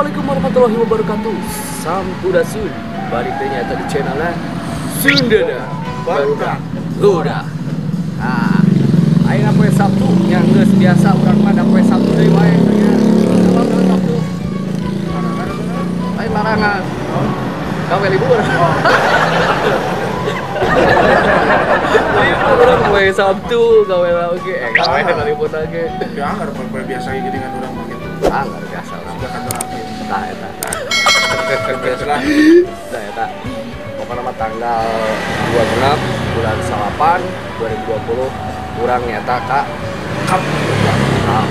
Assalamualaikum warahmatullahi wabarakatuh. Sampurasun. Balik teh nyaeta di channelna Sundana Barudak Ludah. Nah, ayeuna poe Sabtu nya geus biasa urang mah da poe Sabtu deui wae nya. Sabtu Sabtu. Lain larangan. Gawe libur. Libur urang poe Sabtu gawe oge. Gawe libur lagi. Ya anggar poe biasa ge dengan urang mah gitu. Anggar biasa urang. Sudah kantor akhir. Tah eta. Beres lah. Tah eta. Pokokna mah tanggal 26 bulan 8 2020 urang nyata ka Kampung Toga. Udah.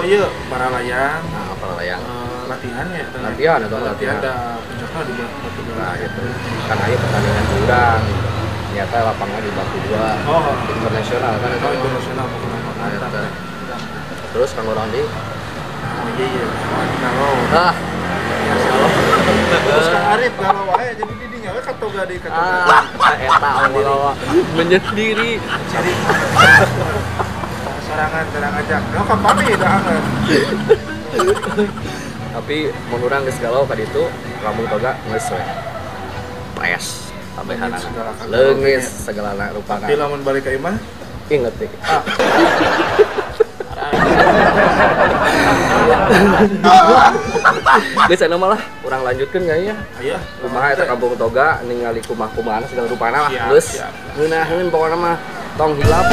Iya, para layang. Nah, para layang. Latihan ya? Latihan atau latihan? Ada puncaknya di Batu Dua. Nah, gitu. Kan aja pertandingan kurang. Ternyata lapangannya di Batu Dua. Oh, internasional kan itu. Oh, internasional pokoknya. Mantap. Terus Kang Randi? Oh iya iya, kalau. Ah. Terus Kang Arif kalau wae jadi di dinya we katoga deui katoga. Ah, eta awal menyendiri. Cari sorangan jarang ajak. Lo kapan nih dah anget. Tapi mun urang geus galau ka ditu, Kampung Toga geus we. Pres kabehana. Leungit segala rupana. Tapi lamun balik ka imah inget deh. Ah. Geus anu mah lah, urang lanjutkeun nya ya. Aya. Kumaha eta Kampung Toga ningali kumaha-kumahana segala rupana lah. Geus ngeunaheun pokona mah tong hilap.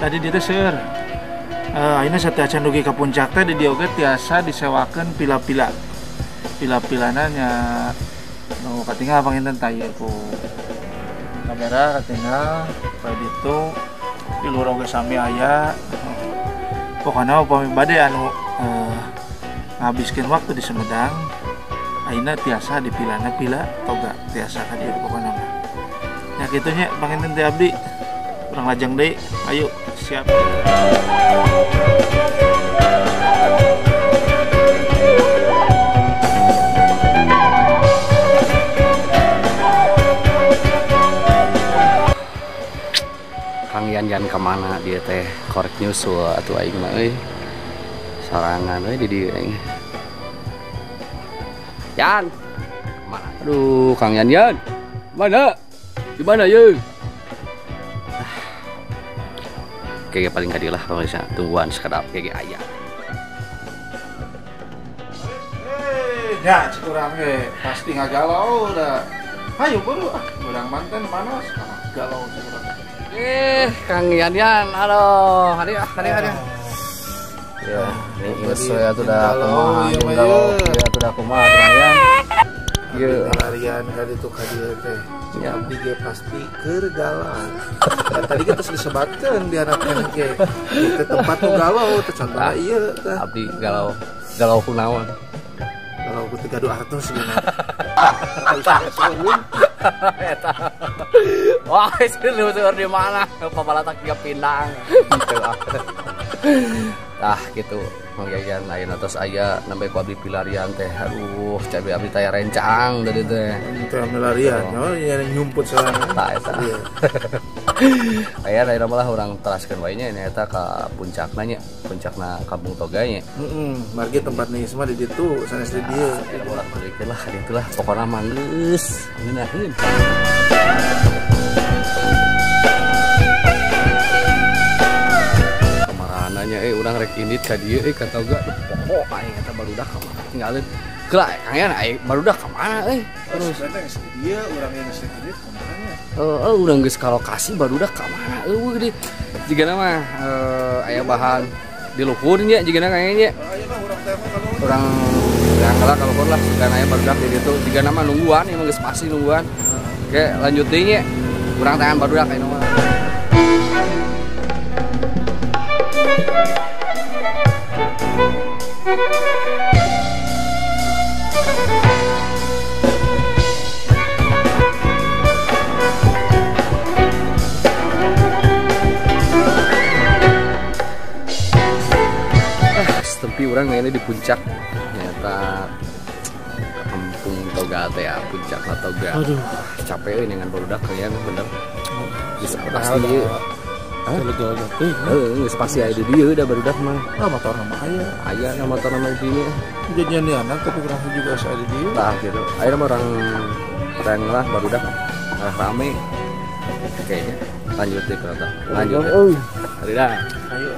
Tadi dia teh seueur. Ayeuna sateuacan acan dugi ka puncak teh di dieu oge tiasa disewakeun pila-pila. Pila-pilana nya nu katingal panginten tah ieu ku kamera katingal poe ditu di luhur oge sami aya. Pokona upami bade anu ngabiskeun waktu di Sumedang ayeuna tiasa dipilana pila toga tiasa ka dieu pokona mah. Nya kitu nya panginten teh abdi. Urang lajeng deui, ayo siap. Yan ka mana dia teh korek nyusul atuh aing mah euy. Sorangan euy di dieu aing. Yan. Mana? Aduh, Kang Yan Yan. Mana? Di mana ye? Kayak paling kadieu lah pemirsa, tungguan sekedap kayak aya. Ya, cik urang ge pasti ngagalau da. Hayu buru ah, urang manten panas, galau cik urang. Kang Yan Yan, halo. Hari hari. Ya, ini geus we atuh da kumaha, galau ya atuh da kumaha Kang Yan. Ieu larian ka ditu ka dieu teh. Ya abdi ge pasti keur galau. Tadi kita geus disebatkeun di hareupeun ge. Ke tempat nu galau teh contohna ieu teh. Abdi galau, galau kunaon? Kalau aku tiga dua ratus gimana? Wah, itu di mana? Pabalatak tiga pinang. Gitu ah. Tah gitu. Mang Yayan ayeuna tos aya nembe ku abdi pilarian teh. Aduh, cabe abdi taya rencang tadi teh. Teu milarian, oh ya nyumput sorangan. Tah eta. Aya ayeuna malah urang teraskeun wae nya eta ka puncakna nya, puncakna Kampung Toga nya. Heeh, margi tempatna ieu mah di ditu, sanes di dieu. Ya urang tulikeun lah ka ditu lah, pokona mah geus ngeunaheun. Kamarananya urang rek indit ka dieu ka Toga, duh poho aing eta barudak ka mana tinggalin. Geura Kang Yan aing barudak ka mana euy? Terus geus di dieu urang geus indit ka mana nya? Heeh, urang geus ka lokasi barudak ka mana eueuh deui. Jigana mah aya bahan di luhur nya jigana kayaknya. Urang urang ka luhur lah sugan aya barudak di ditu. Jigana mah nungguan emang geus pasti nungguan. Oke, lanjut deui nya. Urang tangan barudak ayeuna mah. Tempi orang mainnya di puncak nyata Kampung Toga teh ya, puncak Toga. Aduh, capek euy dengan barudak kalian bener. Geus pasti ieu. Heeh, geus pasti aya di dieu da barudak mah. Ah, motor mah aya. Aya na motor mah di dieu. Jajan di anak tapi kurang juga asa di dieu. Tah gitu. Aya mah orang orang lah barudak ah rame. Oke, lanjut deh kereta. Lanjut. Euy. Dah. Ayo.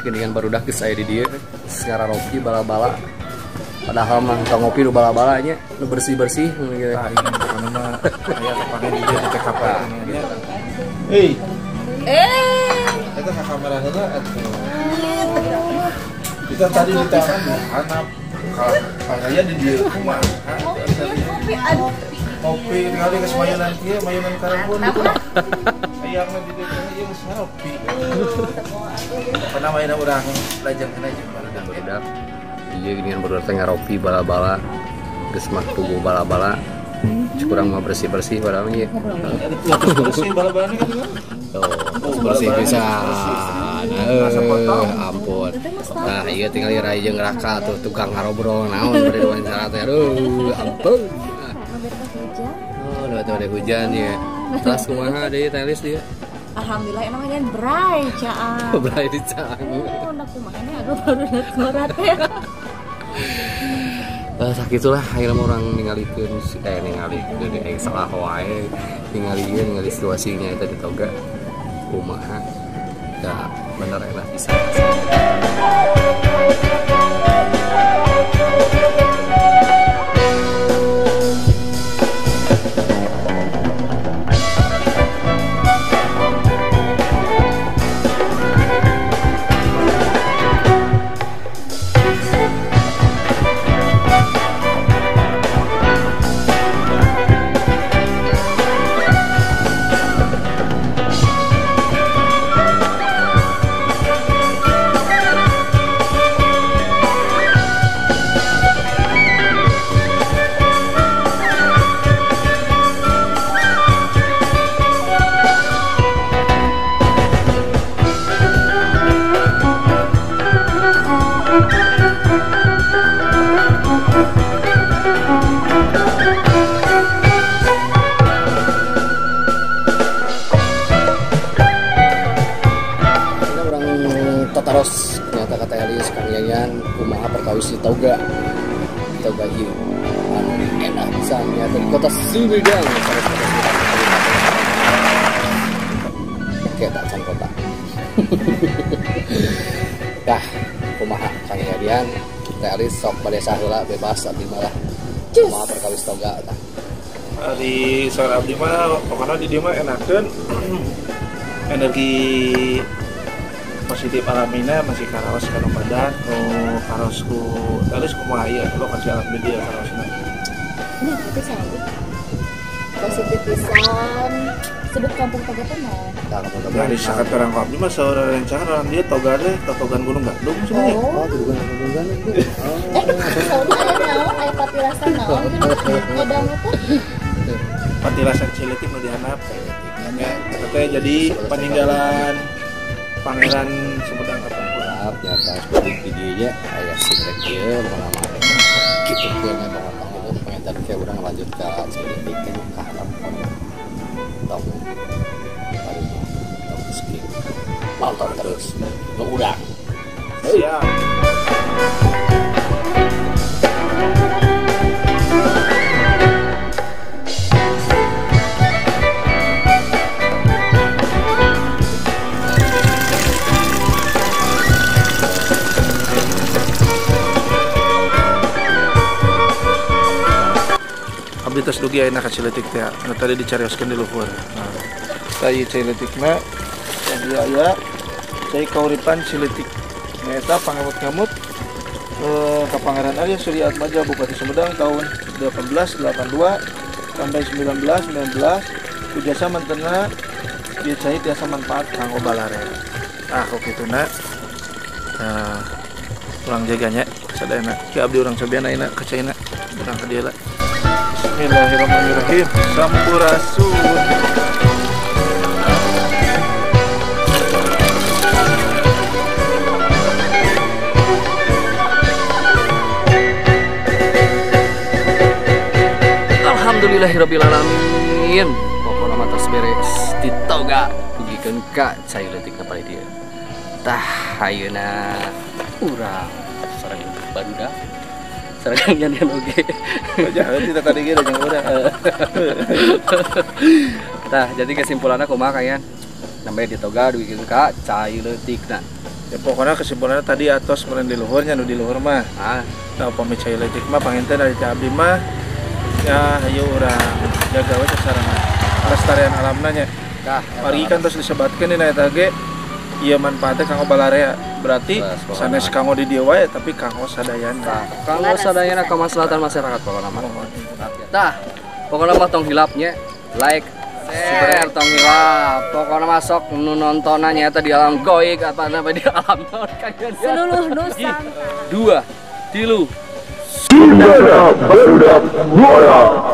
Geningan barudak geus aya di dieu ngararopi bala-bala. Padahal mah tong ngopi nu bala-bala nya, nu bersih-bersih gitu. Tah ieu pokona mah aya kapan di dieu di TKP nya. Hei. Eta ka kamera heula atuh. Kita tadi di tangan anak kaya di dieu kumaha? Kopi aduh. Kopi tinggal geus mayunan kieu, mayunan karambun gitu. Hayangna di dieu ieu geus ngopi. Pokona mayunan urang lajengkeun aja barudak. Ieu geuningan barudak teh ngaropi bala-bala. Geus mah puguh bala-bala. Kurang mah bersih-bersih padahal ieu. Bersih bala-balana kan. Tuh, bersih pisan. Ampun. Nah, ieu tinggal rai jeung Raka tuh tukang ngarobrol naon bari diwawancara teh. Aduh, ampun. Oh, udah ada hujan ya. Terus kumaha deui telis dia? Alhamdulillah enak aja bray caang. Bray di caang. Oh, udah kumaha nya aku baru ngora teh. Sakitulah akhirnya orang ningalikeun ningalikeun salah wae ningali ningali situasinya eta di Toga kumaha da bener enak bisa. Toga. Toga ieu anu enak pisan nya di kota Sumedang. Oke, tak can kota. Dah, kumaha Kang Yadian, Teh Alis sok bade saheula bebas abdi mah lah. Kumaha perkawis toga tah. Di saur abdi mah pokona di dieu mah enakeun energi positif alamina masih karaos kana badan nu karaos ku Alis kumaha ieu lokasi alam di dieu karaosna. Ini itu salah. Positif pisan sebut kampung Toga teh mah. Dari sakat orang abdi mah saur rencangan orang dia toga teh totogan Gunung Gadung sebenarnya. Oh, Gunung Gadung. Saurna aya naon aya patilasan naon ngedang teh. Patilasan Ciletik nu dihandap. Nya eta teh jadi peninggalan Pangeran Sumedang Kapungkur. Nyata seperti videonya aya sigrek ieu pokona mah. Kitu kieu nya pokona gitu pengen ke urang lanjut ka Ciletik teh ka handap. Tong tong skip. Nonton terus. Nu urang. Siap. Abdi tos dugi ayeuna ka Ciletik teh anu tadi dicarioskeun di luhur. Nah, tah ieu Ciletikna jadi aya cai kauripan Ciletik. Nyaeta pangamut-ngamut ka Pangeran Arya Surya Atmaja Bupati Sumedang tahun 1882 sampai 1919 ku jasa mantena ieu cai tiasa manfaat kanggo balarea. Ah kok kituna. Nah, urang jaganya sadayana. Ki abdi urang cobian ayeuna ka caina urang ka dieu lah. Bismillahirrahmanirrahim. Sampurasun. Alhamdulillahirabbil alamin. Pokona mah tos beres di toga dugikeun ka cai leutikna palih dieu. Tah ayeuna urang sareng barudak sareng yan oge. Jangan kita tadi ge jeung urang. Tah jadi kesimpulanna kumaha Kang Yan? Namanya di toga dugikeun ka cai leutikna. Ya pokoknya kesimpulannya tadi atos meureun di luhurnya nu di luhur mah. Ah, nah upami cai leutik mah panginten dari abdi mah ya hayu urang jaga we sasarangan kelestarian alamna nya. Tah, margi kan terus disebatkeun dina eta ge ieu manfaatnya kanggo balarea. Berarti sanes kanggo di dieu wae tapi kanggo sadayana. Kanggo sadayana kemaslahatan masyarakat pokona mah. Tah, pokona mah tong hilapnya like, share tong hilap. Pokona mah sok nu nontonan nya eta di alam goik apa apa di alam non seluruh Nusantara. 2 3 Sundana Barudak Ngora.